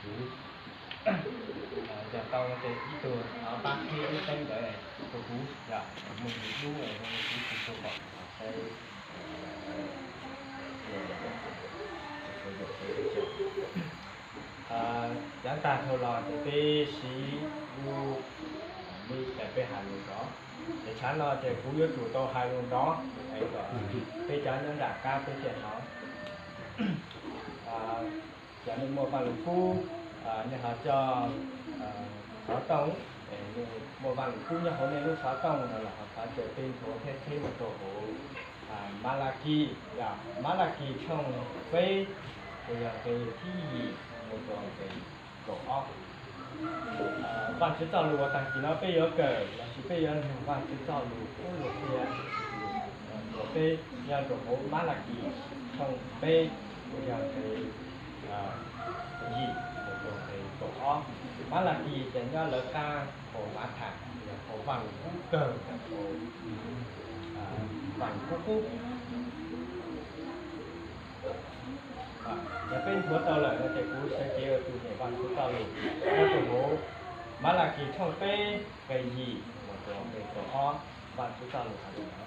Kuv yog tau ces ib tug thov pab qhib lub teeb ntawd rau kuv, yog mus ib lub kuv tsis tshua pom saib. Yav tag dhau los ces peb siv lub caij peb hais lus nrov, ces tshav no ces kuv yuav tsum tau hais lus nrov kom peb cov nyob nram qab peb thiaj hnov. Cov nej muaj Vaj Lug Kub, nej ho coj xov tooj, muaj Vaj Lug Kub nyob hauv nej lub xov tooj no los ho thov caw peb nthuav thiab tsheb mus rau hauv Malakis, yog Malakis tshooj peb, uas yog nqe thib yim mus rau nqe kaum ob. Vaj Tswv txoj lus uas tag kis no peb yuav kawm los sis peb yuav nug Vaj Tswv txoj lus ub luag qhia, uas peb nyob rau hauv Malakis tshooj peb, uas yog nqe yim mus rau nqe kaum ob. Malakis ces nyob lawv qab hauv Mathas, yog hauv Vaj Lug Kub kawg, hauv Vaj Lug Kub qub. Yog peb nthuav tau lawm no ces kuv sawv cev ua tus niam Vaj Tswv txoj lus nyob rau hauv Malakis tshooj peb nqe yim mus rau nqe kaum ob. Vaj Tswv txoj lus hais li no: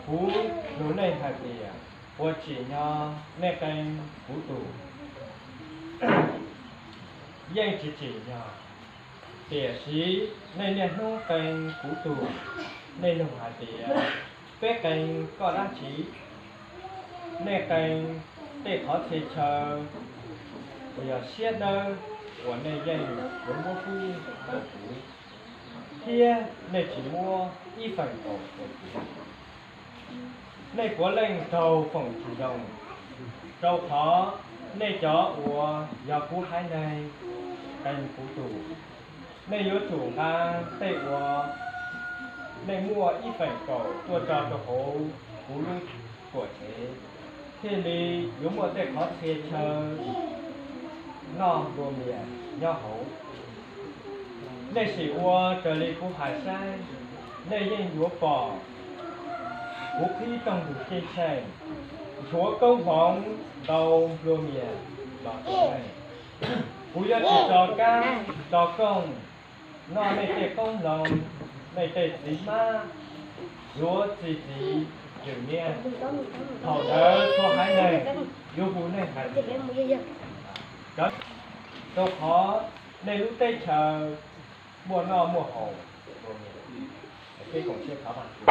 Kuv nug nej hais tias, puas tsim nyog nej qee kuv tus? Yeej tsis tsim nyog. Tiam sis nej niaj hnub qee kuv tus. Nej nug hais tias, peb qee koj dab tsi? Nej qee tej qhov txhia chaw uas yog siab dawb uas nej yeej yuav muab pub rau kuv, thiab nej tsis muab ib feem kaum rau kuv. Nej puav leej raug foom tsis zoo, rau qhov nej cov uas yog kuv haiv neeg qee kuv tus. Nej yuav tsum nqa tej uas nej muaj ib feem kaum tuaj tso rau hauv kuv lub tuam tsev, thiaj li yuav muaj tej qhov txhia chaw noj nplua mias nyob hauv. Nej sim ua raws li kuv hais saib, nej yeej yuav pom kuv qhib rooj ntug ceeb tsheej, nchuav koob hmoov ntau nplua mias los rau nej. Kuv yuav tsis tso kab tso kooj noj nej tej qoob loo, nej tej txiv hmab yuav txi txiv ywm niab. Thaum ntawd txhua haiv neeg yuav hu nej hais tias, rau qhov nej lub teb chaws muaj noj muaj haus. Peb koom siab thov Vajtswv.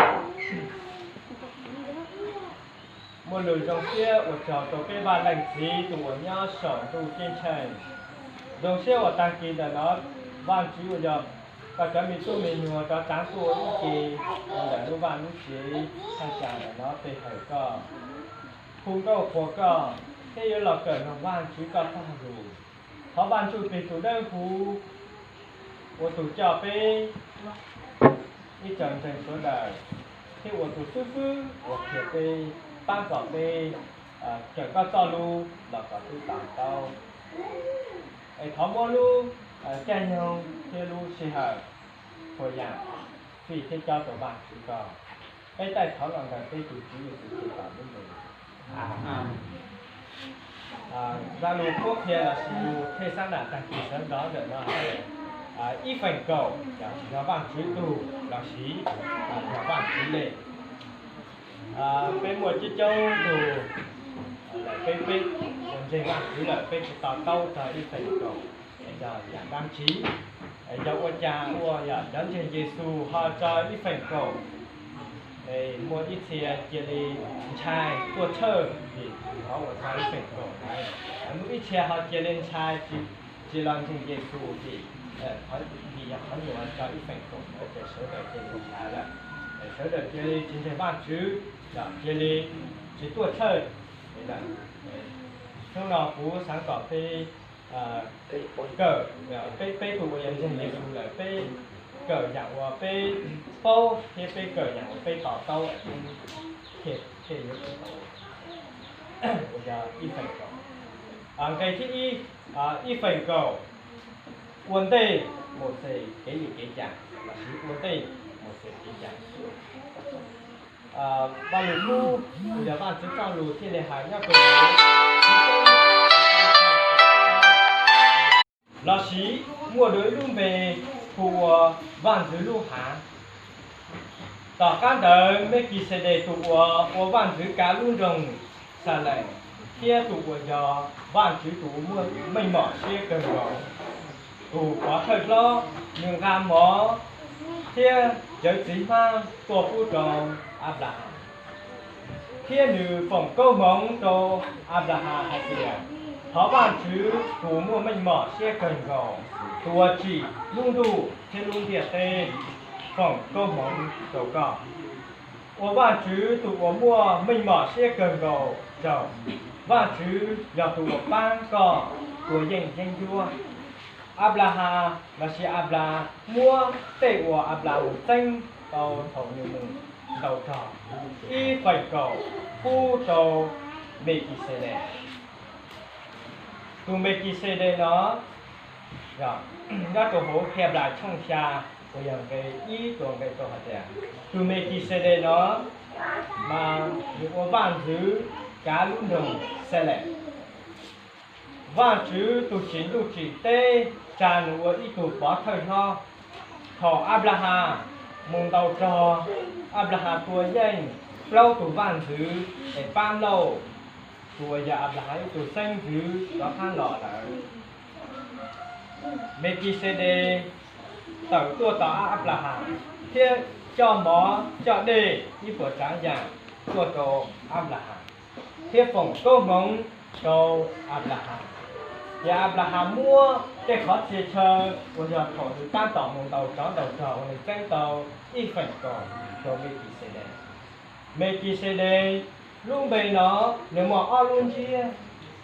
Muaj lus zoo siab ua tsaug rau peb Vaj Leej Txiv tus uas nyob saum ntuj ceeb tsheej. Zoo siab uas tag kis ntawm no Vajtswv uas yog koj cov me tub me nyuam rov txav tuaj ib ce ntawm lub vaj lub tsev thaj tsam ntawm no pe hawm koj, hu nkauj qhuas koj, thiab yuav los kawm mloog Vajtswv koj txoj lus. Thov Vaj Ntsujplig tus dawb huv ua tus coj peb ib tsoom ntseeg sawv daws, thiab ua tus xib hwb uas qhia peb, pab kom peb kawm koj txoj lus los kom peb to taub. Es thov muab lub caij nyoog thiab lub sij hawm txhua yam fij thiab cob rau Vajtswv koj. Peb taij thov los ntawm peb tus Tswv Yexus Khetos lub npe. Zaj lus qhuab qhia lossis thej xab nam tag kis sawv ntxov ntawm no, ib feem kaum yog Vajtswv tug lossis yog Vajtswv le. Peb muaj coob coob tug, peb peb ua ntseeg Vajtswv lawm peb tsis to taub txog ib feem kaum yog yam dab tsi. Yog ua cas ua yog cov ntseeg Yexus ho tso ib feem kaum, muaj ib txhia cia li ntshai tuaj tshawj vim qhov uas tso ib feem kaum ntawd, muaj ib txhia ho cia li ntshai tsis los ntseeg Yexus vim, vim yog qhov nyuam tso ib feem kaum ntawd ces sawv daws cia li ntshai lawm, sawv daws cia li tsis ntseeg Vajtswv, cia li tsis tuaj tshawj. Hnub no kuv xav kom peb kawm, peb peb tug uas yog ntseeg Yexus lawm peb kawm yam uas peb paub thiab peb kawm yam uas peb to taub, thiaj yuav tsum tau uas yog ib feem kaum. Nqe thib ib, ib feem kaum, ua ntej Mauxes kev li kev cai lossis ua ntej Mauxes kev cai. Vaj Lug Kub uas yog Vajtswv txoj lus thiaj li hais nyob rau hauv, Vajtswv txoj lus, lossis muaj dua ib lub npe hu ua vaj ntxwv lub hav. Tom qab ntawd Mekixedes tus uas ua vaj ntxwv kav lub nroog Xalees thiab tus uas yog Vajtswv tus uas muaj meej mom siab kawg nkaus, tus pov thawj hlob, nws nqa mov thiab cawv txiv hmab tuaj pub rau Anplahas, thiab nws foom koob hmoov rau Anplahas hais tias, thov Vajtswv tus muaj meej mom siab kawg nkaus, tus uas tsim lub ntuj thiab lub ntiaj teb, foom koob hmoov rau koj. Ua Vajtswv tus uas muaj meej mom siab kawg nkaus tsaug, Vajtswv yog tus uas pab koj tua yeej yeeb ncuab. Anplahas lossis Anplas muab tej uas Anplas mus txeeb tau thaum nws mus ntaus rog ib feem kaum pub rau Mekixedes. Tus Mekixedes no, nyob rau hauv Henplais tshooj xya uas yog nqe ib tuas nqe rau hais tias, tus Mekixedes no mas nws ua vaj ntxwv kav lub nroog Xalees. Vajtswv tus tsim ntuj tsim teb tsa nws ua ib tug pov thawj hlob. Thaum Anplahas mus ntaus rog, Anplahas tua yeej plaub tug vaj ntxwv es pab Lauj, tus uas yog Anplahas ib tug xeeb ntxwv rov qab los lawm. Mekixedes tawm tuaj tom Anplahas thiab coj mov coj dej ib puas tsav yam tuaj rau Anplahas, thiab foom koob hmoov rau Anplahas. Ces Anplahas muab tej qhov txhia chaw uas yog thaum nws tab tom mus ntaus tsov ntaus rog uas nws txeeb tau ib feem kaum rau Mekixedes. Mekixedes lub npe no nws muaj ob lub ntsiab.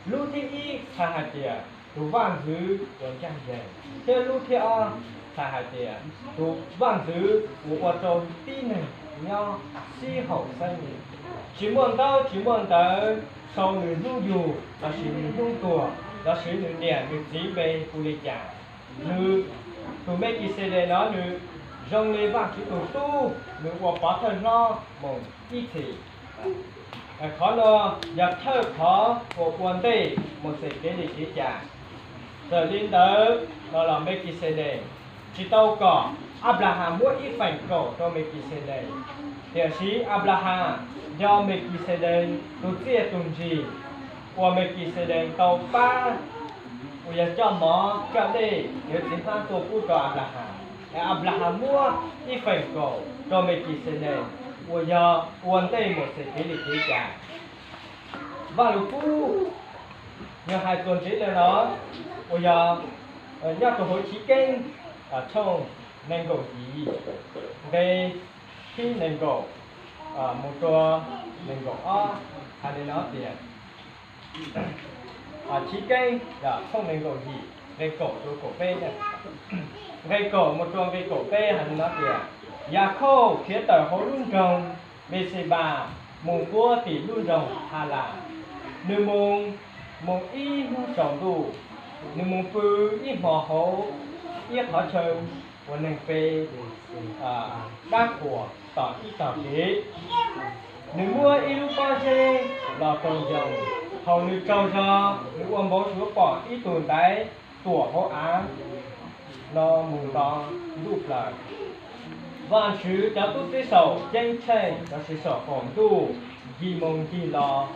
Lub thib ib txhais hais tias tus vaj ntxwv uas ncaj ncees, thiab lub thib ob txhais hais tias tus vaj ntxwv uas ua rau tib neeg nyob sib haum xeeb li, tsis muaj ntaub tsis muaj ntawv sau nws hnub yug lossis nws hnub tuag lossis nws niam nws txiv npe hu li cas. Nws, tus Mekixedes no nws zoo li Vajtswv tus tub, nws ua pov thawj hlob mus ib txhis. Qhov no yog thawj qhov uas ua ntej Mauxes kev li kev cai. Txawm li ntawd no los Mekixedes tsis tau kom Anplahas muab ib feem kaum rau Mekixedes, tiam sis Anplahas nco Mekixedes tus txiaj tus ntsig uas Mekixedes tau pab uas yog coj mov coj dej cawv txiv hmab tuaj pub rau Anplahas, es Anplahas muab ib feem kaum rau Mekixedes uas yog ua ntej Mauxes kev li kev cai. Vaj Lug Kub nws hais txuas ntxiv li no, uas yog nyob rau hauv Chiv Keeb tshooj nees nkaum yim, nqe thib nees nkaum mus rau nees nkaum ob, hais li no tias, Chiv Keeb tshooj nees nkaum yim, nqe kaum rau kaum peb, nqe kaum mus rau nqe kaum peb hais li no tias, Yakhauj khiav tawm hauv lub nroog Npexepas mus puab tim lub nroog Halas. Nws mus, mus ib hnub tsaus ntuj, nws mus pw ib hmo hauv ib qhov chaw uas neeg pe dab qhuas tom ib tog kev. Nws muab ib lub pob zeb los rau ncoos. Thaum nws tsaug zog, nws ua npau suav pom ib tug ntaiv tuam hauv av no mus nto ntuj plaws. Vajtswv cov tub txib saum ceeb tsheej lossis saum qaum ntuj ncig mus ncig los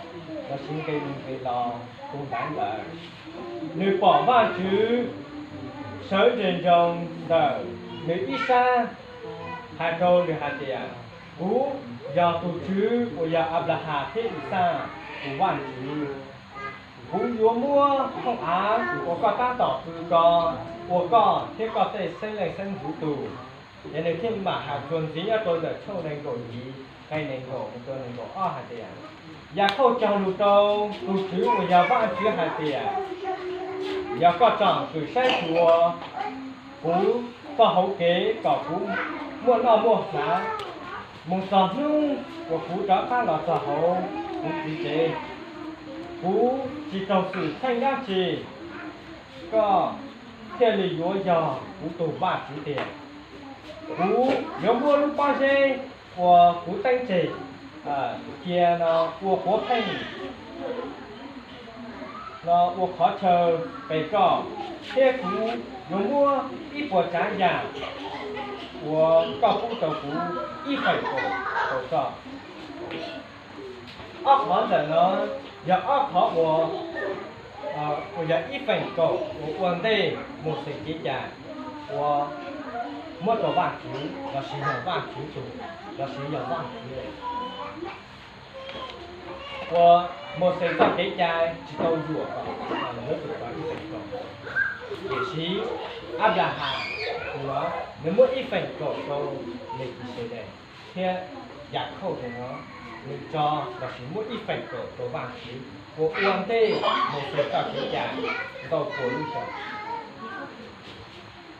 lossis nqis mus nqis los tus ntaiv ntawd. Nws pom Vajtswv sawv nres nroos ntawm nws ib sab, hais rau nws hais tias, Kuv yog tus Tswv uas yog Anplahas thiab Ixaj tus Vajtswv. Kuv yuav muab thooj av uas koj tab tom pw ko ua koj thiab koj tej xeeb leej xeeb ntxwv tug. Ces nws thiaj mam hais txuas ntxiv nyob rau ntawm tshooj nees nkaum yim, nqe nees nkaum mus rau nees nkaum ob hais tias, Yakhauj cog lus rau tus Tswv uas yog Vajtswv hais tias, Yog koj tsom kwm saib xyuas kuv txoj hauv kev kom kuv muaj noj muaj hnav mus txog hnub uas kuv rov qab los txog hauv kuv txiv tsev, kuv tsis raug xwm txheej dab tsi, koj thiaj li yuav yog kuv tus Vajtswv tiag. Kuv yuav muab lub pob zeb uas kuv teeb tseg cia no ua puav pheej no ua qhov chaw pes koj, thiab kuv yuav muab ib puas tsav yam uas koj pub rau kuv ib feem kaum rau koj. Ob qhov ntawm no yog ob qhov uas, uas yog ib feem kaum uas ua ntej Mauxes kev cai uas muab rau Vajtswv lossis yog Vajtswv tus, lossis yog Vajtswv uas Mauxes txoj kev cai tsis tau yuam kom yuav tsum tau ib feem kaum. Tiam sis Anplahas tus no nws muab ib feem kaum rau Lekixedes thiab Yakhauj tus no, nws tso lossis muab ib feem kaum rau Vajtswv uas ua ntej Mauxes txoj kev cai ntau puas lub xyoo.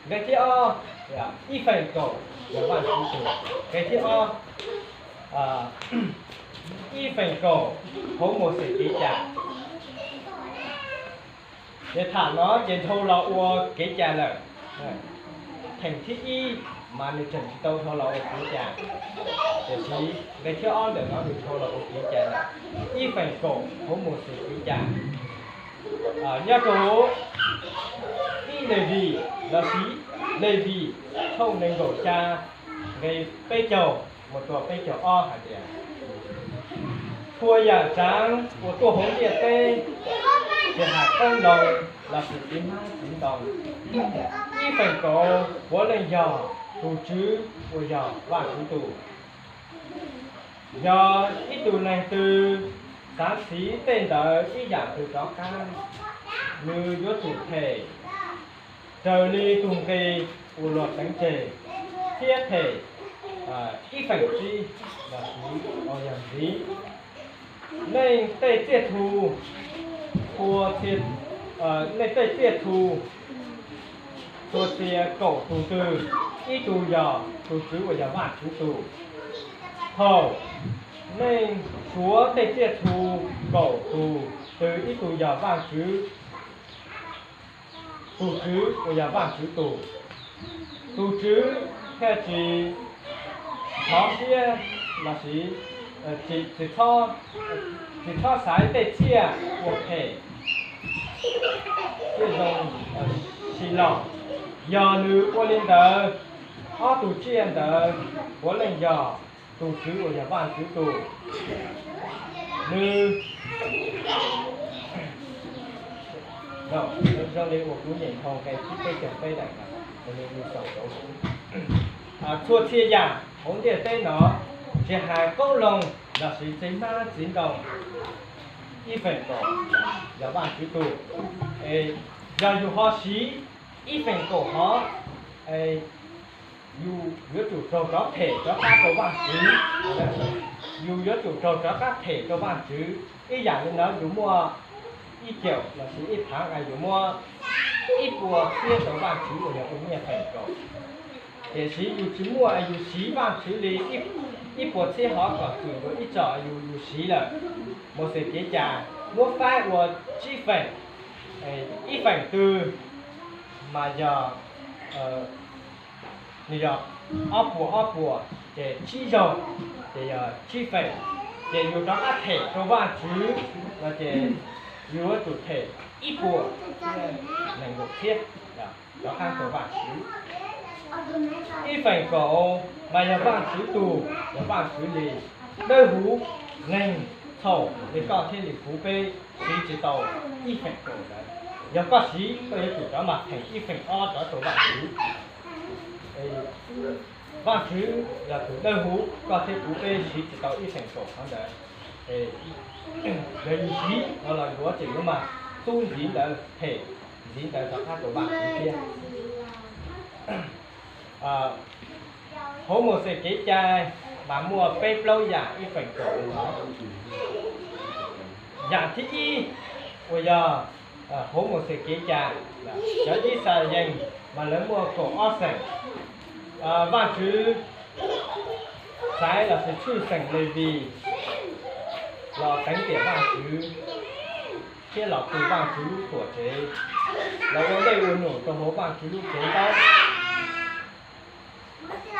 Nqe thib ob, ib feem kaum yog Vajtswv tus. Nqe thib ob, ib feem kaum hauv Mauxes kev cai. Ces tham no ces dhau los ua kev cai lawm. Theem thib ib mas nws tseem tsis tau dhau los ua kev cai, tiam sis nqe thib ob ntawm no nws dhau los ua kev cai lawm. Ib feem kaum hauv Mauxes kev cai, nyob rau ib Levis lossis Levis tshooj nees nkaum xya nqe peb caug mus rau peb caug ob hais tias, txhua yam tsav uas tuaj hauv ntiaj teb, tsis hais qoob loo lossis txiv hmab txiv ntoo, ib feem kaum puav leej yog tus Tswv uas yog Vajtswv tus. Yog ib tug neeg twg xav siv tej ntawd ib yam twg rov qab, nws yuav tsum them raws li tus nqi uas luag teev tseg, thiab them ib feem tsib los sis yog ntxiv. Leej tej txiaj txhu, leej tej txiaj txhu txhua txhia kaum tus twg, ib tug yog tus Tswv uas yog Vajtswv tus. Thaum leej suav tej txiaj txhu kaum tus twg, ib tug yog Vajtswv, tus Tswv uas yog Vajtswv tus. Tus Tswv thiaj tsis thov siab los sis tsis txhob xaiv tej tsiaj uas phem thiab zoo si los. Yog nws ua li ntawd, ob tug tsiaj ntawd puav leej yog tus Tswv uas yog Vajtswv tus. Nws zoo li uas kuv nyeem dhau nqe thib peb caug peb daim no, txhua txhia yam hauv ntiaj teb no, tsis hais qoob loo los sis txiv hmab txiv ntoo, ib feem kaum yog Vajtswv tus. Yog yus ho siv ib feem kaum hov, yus yuav tsum raug rov them rov qab rau Vajtswv. Yus yuav tsum raug rov qab them rau Vajtswv. Ib yam li ntawd yus muaj ib caum los sis ib phav nqe, yus muab ib puas txhiab rau Vajtswv uas yog tus nyiaj feem kaum. Tiam sis yus tsis muaj, yus siv Vajtswv li ib puas txhiab hov kom txwm dua ib txom, yus yus siv lawm. Mauxes kev cai muab faib ua tsib feem, ib feem twg mas yog, nws yog ob puas ob puas, ces tsib zaug, ces yog tsib feem. Ces yus rov qab them rau Vajtswv no ces yus yuav tsum them ib puas nees nkaum txhiab rov qab rau Vajtswv. Ib feem kaum mas yog Vajtswv tus, yog Vajtswv li. Dawb huv, neeg txhaum li koj thiab li kuv peb siv tsis tau ib feem kaum ntawd. Yog koj siv, koj yuav tsum rov mas them ib feem ob rov rau Vajtswv. Vajtswv yog tus dawb huv, koj thiab kuv peb siv tsis tau ib feem kaum qhov ntawd. Yog yus siv no los yuav tsum yuav mas txub ntxiv ntawd, them ntxiv ntawd rov qab rau Vajtswv thiab. Hauv Mauxes kev cai mas muaj peb plaub yam ib feem kaum li no. Yam thib ib uas yog hauv Mauxes kev cai, cov Yixalayees mas lawv muaj kaum ob xeem. Vajtswv xaiv los sis tshwj xeem Levis los teev tiam Vajtswv thiab los tu Vajtswv lub tuam tsev, los ua dej ua num rau hauv Vajtswv lub tsev ntaub,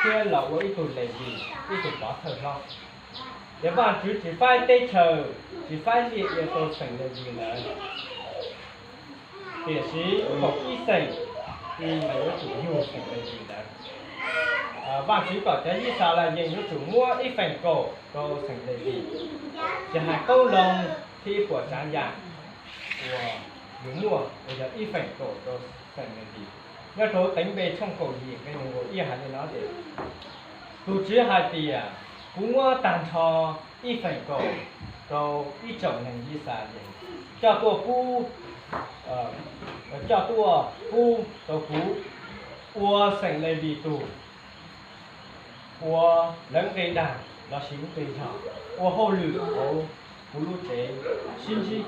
thiab los ua ib tug Levis, ib tug pov thawj hlob. Ces Vajtswv tsis faib teb chaws, tsis faib liaj ia rau xeem Levis lawm. Tiam sis thaum ib xeem, mas yuav tsum yug xeem Levis ntawd. Vajtswv kom cov Yixalayees yuav tsum muab ib feem kaum rau xeem Levis, tsis hais qoob loo thiab ib puas tsav yam uas yus muaj uas yog ib feem kaum rau xeem Levis. Nyob rau Teev Npe tshooj kaum yim nqe nees nkaum ib hais li no tias, tus Tswv hais tias, kuv muab tag nrho ib feem kaum rau ib tsoom neeg Yixalayees coj tuaj pub, coj tuaj pub rau kuv ua xeem Levis tus ua lawv nqe dag lossis lub npe yog ua hauj lwm hauv kuv lub tsev sib ntsib.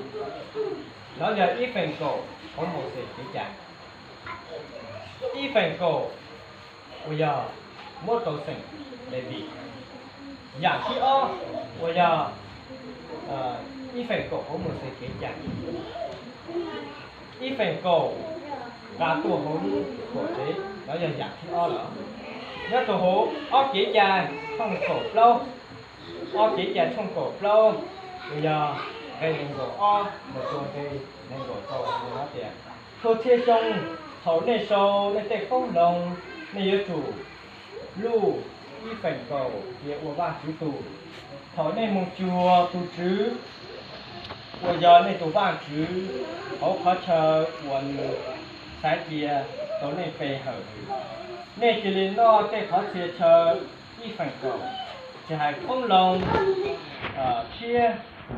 Nov yog ib feem kaum hauv Mauxes kev cai. Ib feem kaum uas yog muab rau xeem Levis. Yam thib ob uas yog ib feem kaum hauv Mauxes kev cai. Ib feem kaum nqa tuaj hauv lub tuam tsev, nov yog yam thib ob lawm. Nyob rau hauv ob Kev cai tshooj kaum plaub, ob Kev cai tshooj kaum plaub uas yog nqe nees nkaum ob mus rau nqe nees nkaum rau hais tias, txhua txhia xyoo thaum nej sau nej tej qoob loo, nej yuav tsum luj ib feem kaum cia ua Vajtswv tug. Thaum nej mus cuag tus Tswv uas yog nej tus Vajtswv hauv qhov chaw uas nws xaiv cia rau nej pe hawm, nej cia li noj tej qhov txhia chaw ib feem kaum, tsis hais qoob loo thiab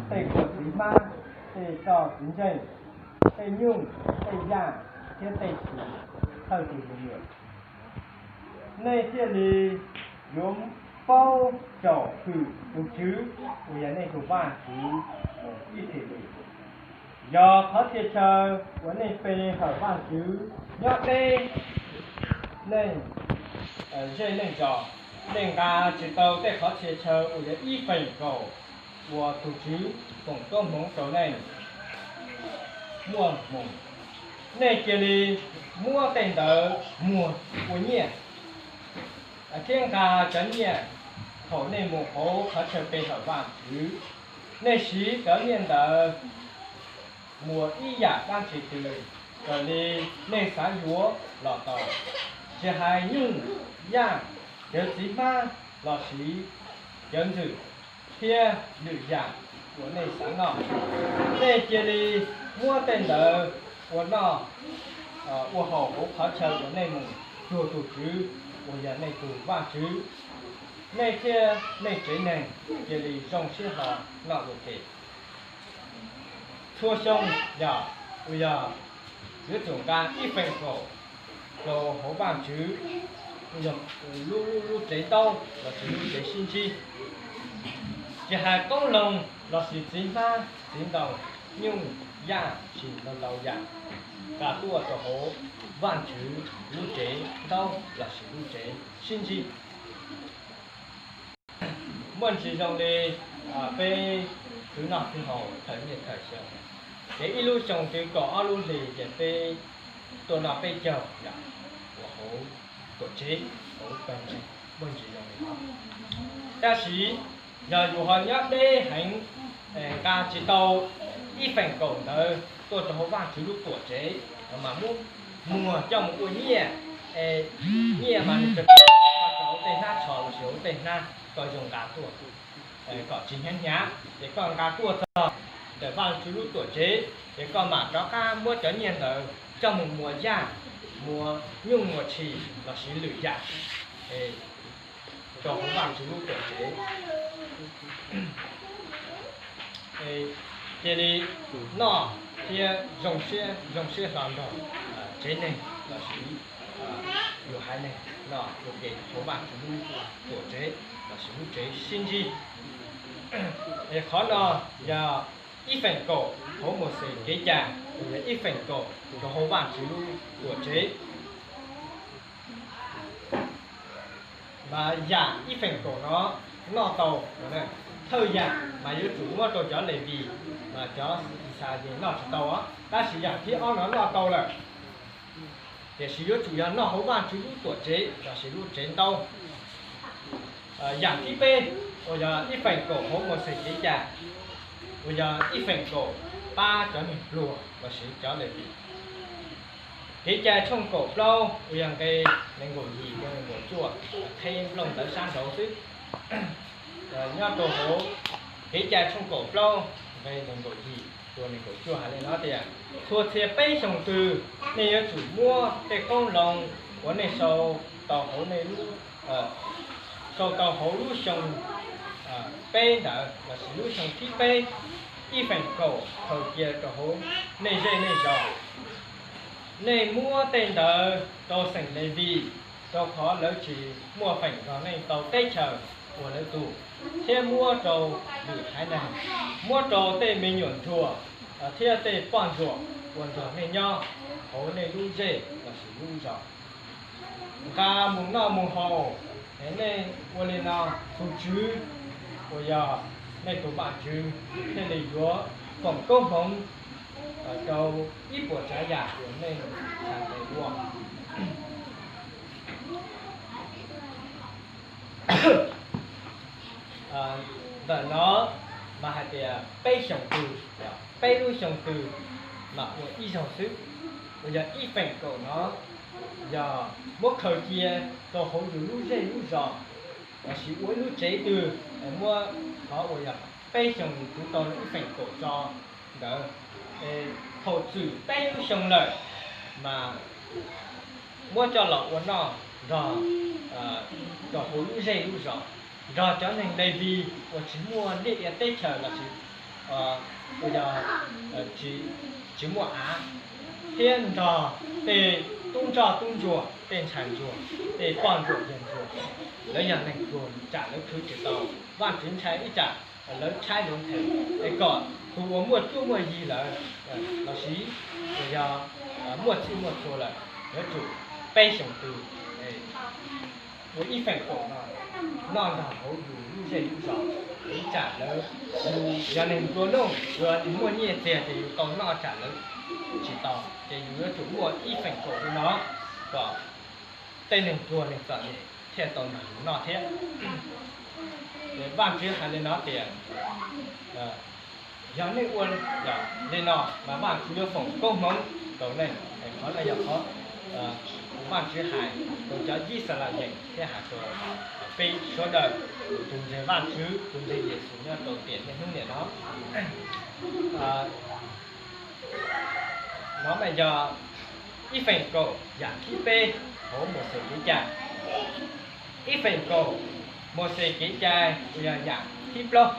tej kua txiv hmab, tej toj txiv ntseej, tej nyuj, tej yaj thiab tej tshis thawj tus me nyuam. Nej thiaj li yuav paub tsom kwm tus Tswv uas yog nej tus Vajtswv mus ib txhis li. Yog qhov txhia chaw uas nej pe hawm Vajtswv nyob deb nej zej nej zos, nej nqa tsis tau tej qhov txhia chaw uas yog ib feem kaum uas tus Tswv foom koob hmoov rau nej muaj hmoov, nej cia li muab tej ntawd muag ua nyiaj thiab nqa cov nyiaj thaum nej mus hauv qhov chaw pe hawm Vajtswv. Nej siv cov nyiaj ntawd muag ib yam dab tsi twg raws li nej xav yuav los tau, tsis hais nyuj, yaj, cawv txiv hmab lossis cawv ntxwm thiab lwm yam uas nej xav noj. Nej cia li muab tej ntawd ua noj ua haus hauv qhov chaw uas nej mus cuag tus Tswv uas yog nej tus Vajtswv, nej thiab nej tsev neeg cia li zoo siab hlo noj ua ke. Txhua xyoo yog uas yog yuav tsum nqa ib feem kaum rau hauv Vajtswv lub tsev ntaub lossis lub tsev sib ntsib, tsis hais qoob loo lossis txiv hmab txiv ntoo, nyuj, yaj, tshis, ntau ntau yam, nqa tuaj rau hauv Vajtswv lub tsev ntaub lossis lub tsev sib ntsib. Muaj ntsis zoo li peb khwv noj khwv haus thawm niaj thawm xyoo, ces ib lub xyoo twg kaum ob lub hlis ces peb tuaj noj peb caug yam uas hauv tuam tsev, hauv pawg ntseeg, muaj ntsis zoo li no. Tab sis yog yus ho nyob deb heev, nqa tsis tau ib feem kaum ntawd tuaj rau hauv Vajtswv lub tuam tsev, mas muab muag coj mus ua nyiaj, nyiaj mas nws tau hauv tej hnab tsho lossis hauv tej hnab koj zoo nqa tuaj, kom tsis hnyav hnyav, ces koj nqa tuaj txog ntawm Vajtswv lub tuam tsev, ces koj mam rov qab muab cov nyiaj ntawd coj mus muas yaj, muas nyuj muas tshis lossis lwm yam rau hauv Vajtswv lub tuam tsev, cia li noj thiab zoo siab hlo nrog tsev neeg lossis yus haiv neeg noj ua ke hauv Vajtswv lub tuam tsev lossis lub tsev sib ntsib. Es qhov no yog ib feem kaum hauv Mauxes kev cai, yog ib feem kaum rau hauv Vajtswv lub tuam tsev. Mas yam ib feem kaum no noj tau, thawj yam mas yuav tsum muab rau cov Levis, mas cov Yixalayees noj tsis tau, tab sis yam thib ob no noj tau lawm. Tiam sis yuav tsum yog noj hauv Vajtswv lub tuam tsev lossis lub tsev ntaub. Yam thib peb uas yog ib feem kaum hauv Mauxes kev cai, uas yog ib feem kaum pab cov neeg pluag lossis cov Levis. Kev cai tshooj kaum plaub uas yog nqe nees nkaum yim rau nees nkaum cuaj, qhib nplooj ntawv sab nraud xwb. Nyob rau hauv Kev cai tshooj kaum plaub nqe nees nkaum yim rau nees nkaum cuaj hais li no tias, txhua txhia peb xyoos twg nej yuav tsum muab tej qoob loo uas nej sau tau hauv nej lub sau tau hauv lub xyoo peb ntawd lossis lub xyoo thib peb ib feem kaum khaws cia rau hauv nej zej nej zos. Nej muab tej ntawd rau xeem Levis, rau qhov lawv tsis muaj feem nrog nej tau teb chaws uas lawv tug, thiab muab rau lwm haiv neeg, muab rau tej me nyuam ntsuag thiab tej poj ntsuam uas nrog nej nyob hauv nej lub zej lossis lub zos nqa mus noj mus haus. Nej ua li no, tus Tswv uas yog nej tus Vajtswv thiaj li yuav foom koob hmoov rau ib puas tsav yam uas nej ua. Ntawm no mas hais tias peb xyoos twg, peb lub xyoo twg mas ua ib zaug xwb, uas yog ib feem kaum no yog muab khaws cia rau hauv yus lub zej lub zos, lossis ua ib lub tsev twg, muab qhov uas yog peb xyoos yus twv tau ib feem kaum tso ntawd. Thaum txwm peb lub xyoo lawm mas muab coj los ua noj nrog rau hauv lub zej lub zos, nrog cov neeg Levis uas tsis muaj liaj ia teb chaws lossis uas yog tsis muaj av, thiab nrog tej tub ntsoj tub ntsuag, tej ntxhais ntsuag, tej poj ntsuam yawg ntsuag, lawv yog neeg pluag tsam lawv khwv tsis tau. Vajtswv ntshai ib tsam lawv tshaib luag nthe, es kom tus uas muaj cuab muaj yig lawm lossis uas yog muaj txhij muaj txhua lawm, yuav tsum peb xyoos twg ua ib feem kaum no noj nrog hauv yus lub zej lub zos, ib tsam lawv yog neeg nplua nuj, yus muaj nyiaj txiag ces yus tau noj, tsam lawv tsis tau, ces yus yuav tsum muaj ib feem kaum li no kom tej neeg pluag neeg txom nyem thiaj tau nrog yus noj thiab. Ces Vajtswv hais li no tias, yog nej ua li no mas Vajtswv yuav foom koob hmoov rau nej. Es qhov no yog qhov Vajtswv hais rau cov Yixalayees thiab hais rau peb sawv daws tus ntseeg Vajtswv, tus ntseeg Yexus nyob rau tiam niaj hnub niam no. No mas yog ib feem kaum yam thib peb hauv Mauxes kev cai. Ib feem kaum Mauxes kev cai uas yog yam thib plaub,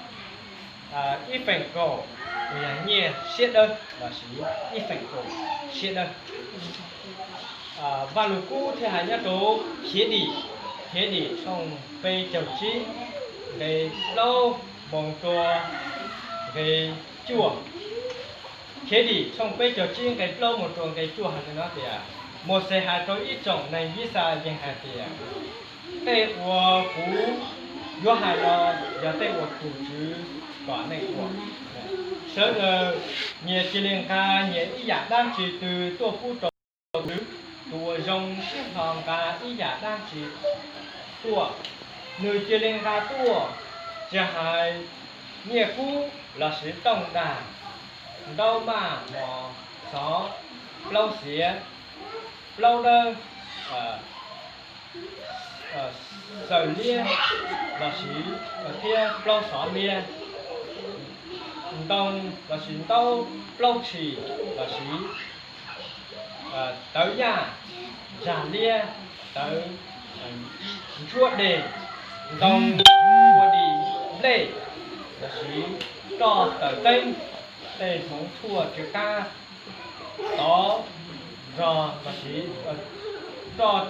ib feem kaum uas yog nyiaj siab dawb lossis ib feem kaum siab dawb. Vaj Lug Kub thiaj hais nyob rau Khiav Dim, Khiav Dim tshooj peb caug tsib nqe plaub mus rau nqe cuaj. Khiav Dim tshooj peb caug tsib nqe plaub mus rau nqe cuaj hais li no tias, Mauxes hais rau ib tsoom neeg Yixalayees hais tias, tej uas kuv yuav hais no yog tej uas tus Tswv kom nej ua. Sawv daws nyias cia li nqa nyias ib yam dab tsi twg tuaj pub rau tus Tswv. Tus uas zoo siab hlo nqa ib yam dab tsi tuaj, nws cia li nqa tuaj, tsis hais nyiaj kub lossis tooj dag, ntaub maj mos xov, plaub xiav, plaub dawb, xaws liab lossis thiab plaub xov liab, ntoo lossis ntaub plaub tshis lossis tawv yaj, zag liab, tawv ntsuab deg, ntoo ua dim nplej lossis roj taws teeb, tej hmoov tshuaj tsw qab, tov zog lossis roj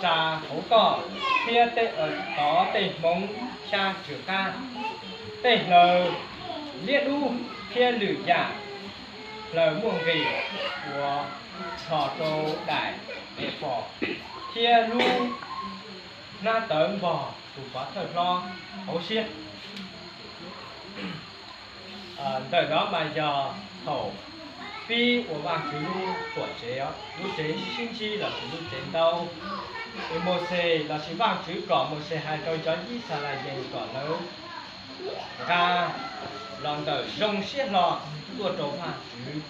tsa hauv toj, thiab tov tej hmoov xyab tsw qab, tej hlaws liab dub thiab lwm yam hlaws muaj nqis uas txhos rau daim efos, thiab lub hnab tawv npog tus pov thawj hlob hauv siab. Ntawm no mas yog thaum pib ua Vajtswv lub tuam tsev, lub tsev sib ntsib lossis lub tsev ntaub. Es Mauxes lossis Vajtswv kom Mauxes hais rau cov Yixalayees kom lawv nqa los ntawm zoo siab hlo tuaj rau Vajtswv.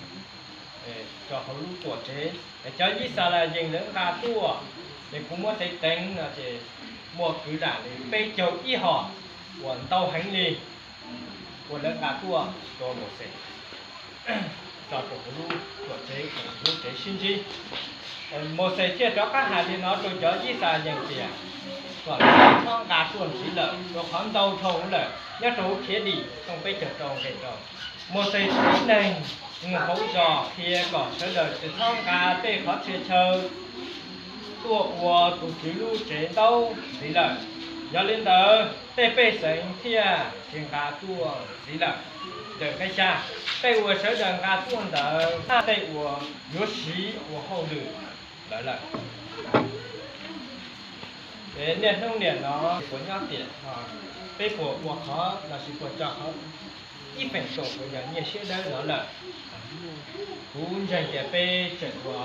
rau hauv lub tuam tsev. Cov Yixalayees lawv nqa tuaj, ces kuv muab teev teev no ces muaj kwv lam li peb caug ib hom uas ntau heev li uas lawv nqa tuaj rau Mauxes tso rau hauv lub tuam tsev, lub tsev sib ntsib. Mauxes thiaj rov qab hais li no rau cov Yixalayees tias kom lawv txhob nqa tuaj ntxiv lawm, rau qhov ntau dhau lawm. Nyob rau hauv Khiavdim tshooj peb caug rau nqe rau, Mauxes txib neeg mus hauv zos qhia kom sawv daws tsis txhob nqa tej qhov txhia chaw tuaj ua tus Tswv lub tsev ntaub ntxiv lawm. Yog li ntawd tej pej xeem thiaj tsis nqa tuaj ntxiv lawm. Ntawm nqe xya, tej uas sawv daws nqa tuaj ntawd yog tej uas yuav siv ua hauj lwm ntawd lawm. Niaj hnub niam no puas nyob tiam no, peb puas ua qhov los sis puas tso qhov ib feem kaum uas yog nyiaj siab dawb no lawm? Kuv ntseeg tias peb tseem ua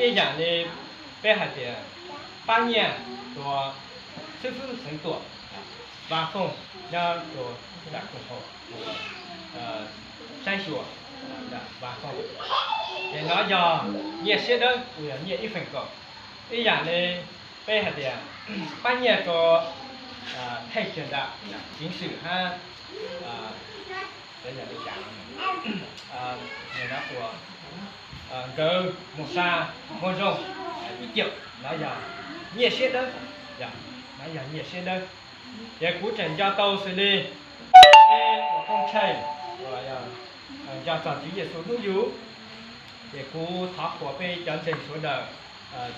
ib yam li peb hais tias pab nyiaj rau xib fwb xeev tuam, vaj fooj nyob rau nram koom haum saib xyuas vaj fooj. Ces no yog nyiaj siab dawb uas yog nyiaj ib feem kaum. Ib yam li peb hais tias pab nyiaj rau thej chaw nram ceev xwm hab nkawd mus sa muag zoo ib caum, no yog nyiaj siab dawb, no yog nyiaj siab dawb. Ces kuv tseem nco tau xws li peb ua koob tsheej, nco txog Tswv Yexus hnub yug, ces kuv thov qhuas peb cov ntseeg sawv daws,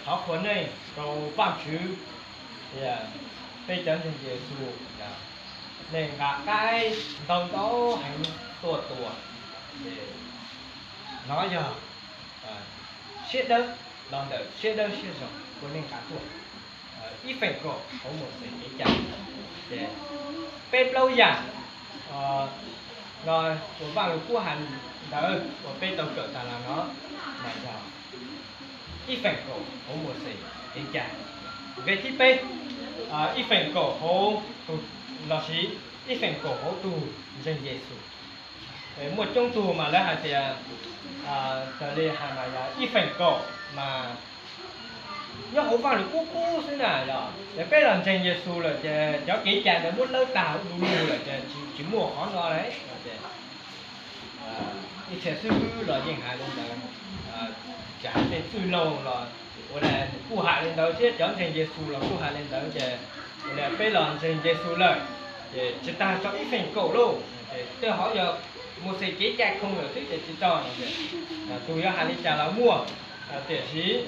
thov qhuas neej rau Vaajtswv, tias peb cov ntseeg Yexus, nej nqa qaib ntau ntau heev tuaj tua, ces no yog siab dawb los ntawm siab dawb siab zoo uas nej nqa tuaj ib feem kaum hauv Mauxes kev cai. Ces peb plaub yam no uas Vaaj Lug Kub hais ntawd uas peb tau kawm tas los no, mas yog ib feem kaum hauv Mauxes kev cai. Nqe thib peb, ib feem kaum hauv, los sis ib feem kaum hauv tus ntseeg Yexus. Muaj coob tug mas lawv hais tias, raws li hais mas yog ib feem kaum mas nyob hauv Vaaj Lug Kub qub xwb na yog. Ces peb los ntseeg Yexus lawm ces cov kev cai ntawd muab lawb tag du lug lawm ces tsis muaj qhov no lawm. Ib txhia xib fwb los yeej hais li ntawd, tsis hais tej txwj laug los ua li kuj hais li ntawd thiab cov ntseeg Yexus los kuj hais li ntawd ces ua li peb los ntseeg Yexus lawm ces tsis tag tso ib feem kaum lauj. Tej hov yog Mauxes kev cai khoo lawm xwb ces tsis tso. Tus yuav hais li cas los muaj, tiam sis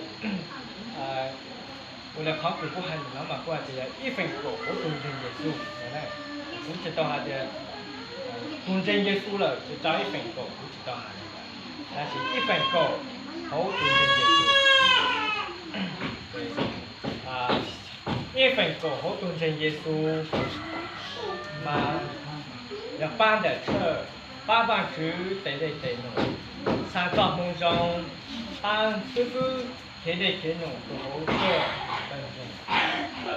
ua li qhov kws kuv hais no mas kuv hais tias yog ib feem kaum hauv tus ntseeg Yexus. Kuv tsis tau hais tias tus ntseeg Yexus lawm tsis tso ib feem kaum, kuv tsis tau hais li ntawd. Tab sis ib feem kaum hauv tus ntseeg Yexus, ib feem kaum hauv tus ntseeg Yexus mas yog pab ntawm tshawj, pab Vaajtswv tes dej tes num, xa txoj moo zoo, pab xib fwb khiav dej khiav num rau hauv txhua tawg ntseeg.